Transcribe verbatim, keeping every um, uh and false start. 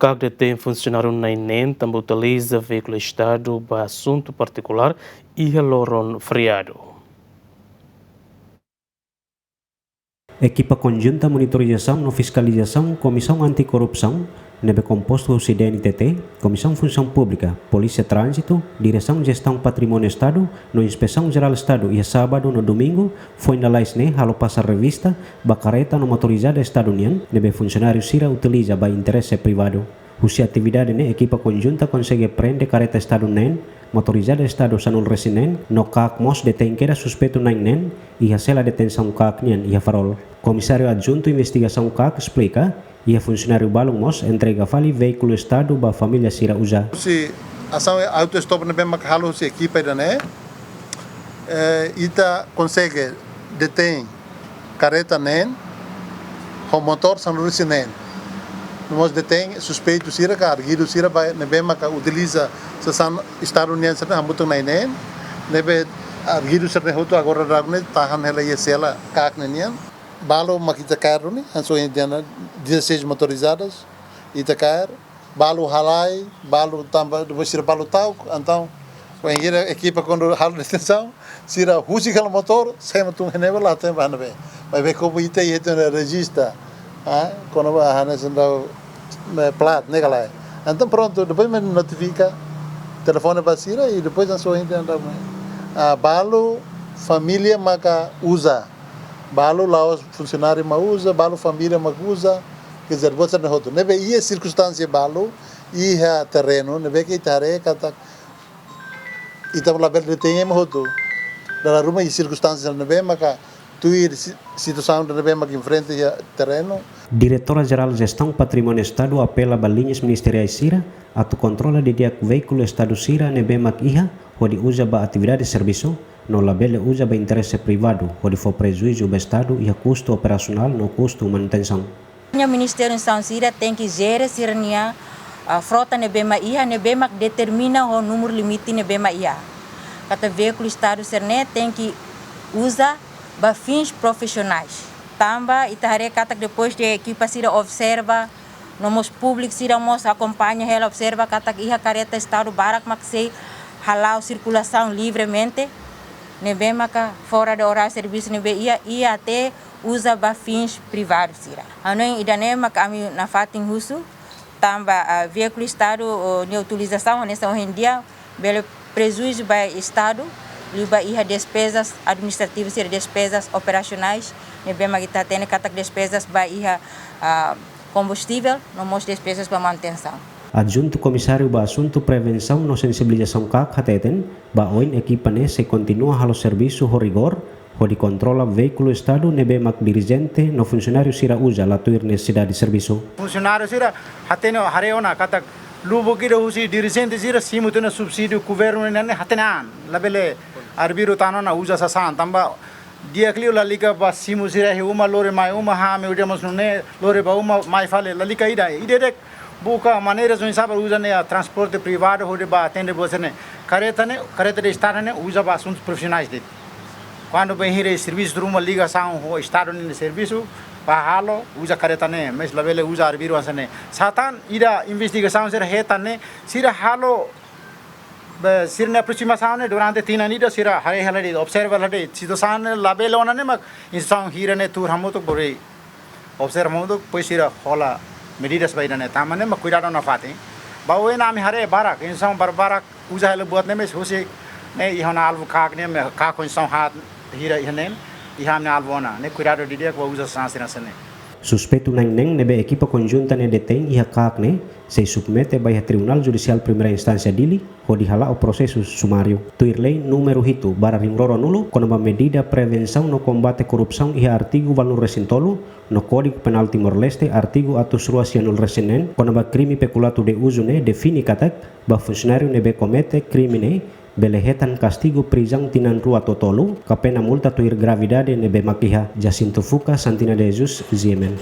KAK detein funsionáriu na'in neen tanba utiliza veíkulu Estadu ba asuntu partikulár iha loron feriadu. Ekipa Konjunta Monitorizasaun no Fiskalizasaun Komisaun Anti-Korrupsaun, ne'ebé kompostu husi D N T T, Komisaun Funsaun Públika, Polísia Tránzitu, Diresaun Jestaun Patrimóniu Estadu, no Inspesaun Jerál Estadu iha sábadu no domingu foin lalais ne'e halo pasa revista ba kareta no motorizada Estadu nian ne'ebé funsionáriu sira utiliza ba interese privadu. Husi atividade ne'e ekipa konjunta konsege prende kareta Estadu neen, motorizada Estadu sanulu-resin-neen, no KAK mós detein kedas suspeitu na'in neen iha sela detensaun KAK nian iha Farol. Komisáriu Adjuntu Investigasaun KAK esplika, iha funsionáriu balun mós entrega fali veíkulu Estadu ba família sira uza. Husi asaun auto-stop ne'ebé mak halo husi ekipa ida-ne'e, eh, ita konsege detein kareta neen, ho motór sanulu-resin-neen. No mós detein suspeitu sira ka arguidu sira ba ne'ebé maka utiliza sasán Estadu nian sira hamutuk na'in neen, ne'ebé arguidu sira-ne'e hotu agora daudaun ne'e tahan hela iha sela KAK nian. Balu mak ita kaer duni, hanesan ohin dehan, dezasseis motorizadas, ita kaer, balu halai, balu tanba, depois sira balu ta'uk, entaun, bainhira ekipa kuandu halo detensaun, sira husik hela motór, sai mak tun iha ne'ebá la hatene ba iha ne'ebé. Maibé komu ita iha tiha ona rejista, ah, kona-ba hanesan daudaun, eh, plat, ne'e ka lae. Entaun prontu, depois mak notifika, telefone ba sira, i depois hanesan ohin dehan daudaun, ah, balu família maka uza. Balu la'ós funsionáriu mak uza, balu família mak uza, quer dizer, buat sira-ne'e hotu. Ne'ebé iha sirkunstánsia balu, iha terrenu, ne'ebé ke ita haree katak ita labele detein ema hotu. Dala ruma iha sirkunstánsia ne'ebé maka tuir si-, situasaun ne'ebé maka enfrenta iha terrenu. Diretora Jerál Jestaun Patrimóniu Estadu apela ba liñas ministeriais sira atu kontrola didi'ak veíkulu Estadu sira ne'ebé mak iha hodi uza ba atividade servisu, no labele uza ba interese privadu hodi fó prejuízu ba Estadu iha kustu operasionál no kustu manutensaun. Nia ministériu instituisaun sira tenke jere sira-nia, ah, frota ne'ebé mak iha, ne'ebé mak determina ho númeru limite ne'ebé mak iha. Katak veíkulu Estadu sira-ne'e tenke uza ba fins profisionais. Tanba ita haree katak depois de ekipa sira observa, no mós públiku sira mós akompaña hela, observa katak iha kareta Estadu barak mak sei hala'o sirkulasaun livremente, ne'ebé maka fora de oráriu servisu ne'ebé iha, iha até uza ba fins privadu sira. Hanoin ida-ne'e mak ami nafatin husu, tanba, ah, veíkulu Estadu, oh, nia utilizasaun hanesan ohin dehan, bele prejuízu ba Estadu, liu ba iha despezas administrativas i despezas operasionais, ne'ebé mak ita hatene katak despezas ba iha, ah, kombustivel, no mós despezas ba manutensaun. Adjuntu Komisáriu ba Asuntu Prevensaun no Sensibilizasaun KAK hateten, ba oin ekipa ne'e sei kontinua halo servisu ho rigór, hodi kontrola veíkulu Estadu ne'ebé mak dirijente no funsionáriu sira uza la tuir nesesidade servisu. Funsionáriu sira hatene, haree ona katak lubuk ida husi dirijente sira simu tiha ona subsídiu governu nian ne'e hatene an, labele arbiru tan ona uza sasán, tanba di'ak liu lalika ba simu sira iha uma, lori mai uma, hame ude mós nune'e, lori ba uma, mai fali, lalika ida, ida de'it buka maneira oinsá bele uza nia transporte privadu hodi ba atende buat sira-ne'e. Kareta ne'e, kareta de Estadu ne'e uza ba asuntus profisionais de'it. Kuandu bainhira servisu ruma ligasaun ho Estadu nia servisu, ba halo, uza kareta ne'e, mas labele uza arbiru hanesan ne'e. Sá tan, ida investigasaun sira hetan ne'e, sira halo, be, sira-nia aproximasaun ne'e durante tinan ida sira haree hela de'it, observa hela de'it, situasaun ne'e labele ona ne'e mak instituisaun hira ne'e tuur hamutuk bele observa hamutuk, depois sira hola medidas ba ida-ne'e, tanba ne'e mak kuidadu nafatin. Ba oin ami haree barak, instituisaun barbarak uza hela buat ne'e, mas husik ne'e iha ona alvu KAK ne'e, KAK instituisaun haat hira iha ne'e, iha ami-nia alvu ona, ne'e kuidadu didi'ak ba uza sasán sira hanesan ne'e. Suspeitu na'in neen ne'ebé ekipa konjunta ne'e detein iha KAK ne'e, sei submete ba iha Tribunál Judisiál Primeira Instánsia Dili, hodi hala'o prosesu sumáriu. Tuir lei númeru hitu barra rimroro-nulu, kona-ba medida prevensaun no kombate korrupsaun iha artigu ualunulu-resin-tolu, no Kódigu Penál Timor-Leste, artigu atus rua sianulu-resin-neen, kona-ba krime peculato de uso ne'e define katak, ba funsionáriu ne'ebé komete krime ne'e, bele hetan kastigu prizaun tinan rua to'o tolu, ka pena multa tuir gravidade ne'ebé mak iha. Jacinto Fuca, Santina de Jesus, G M N.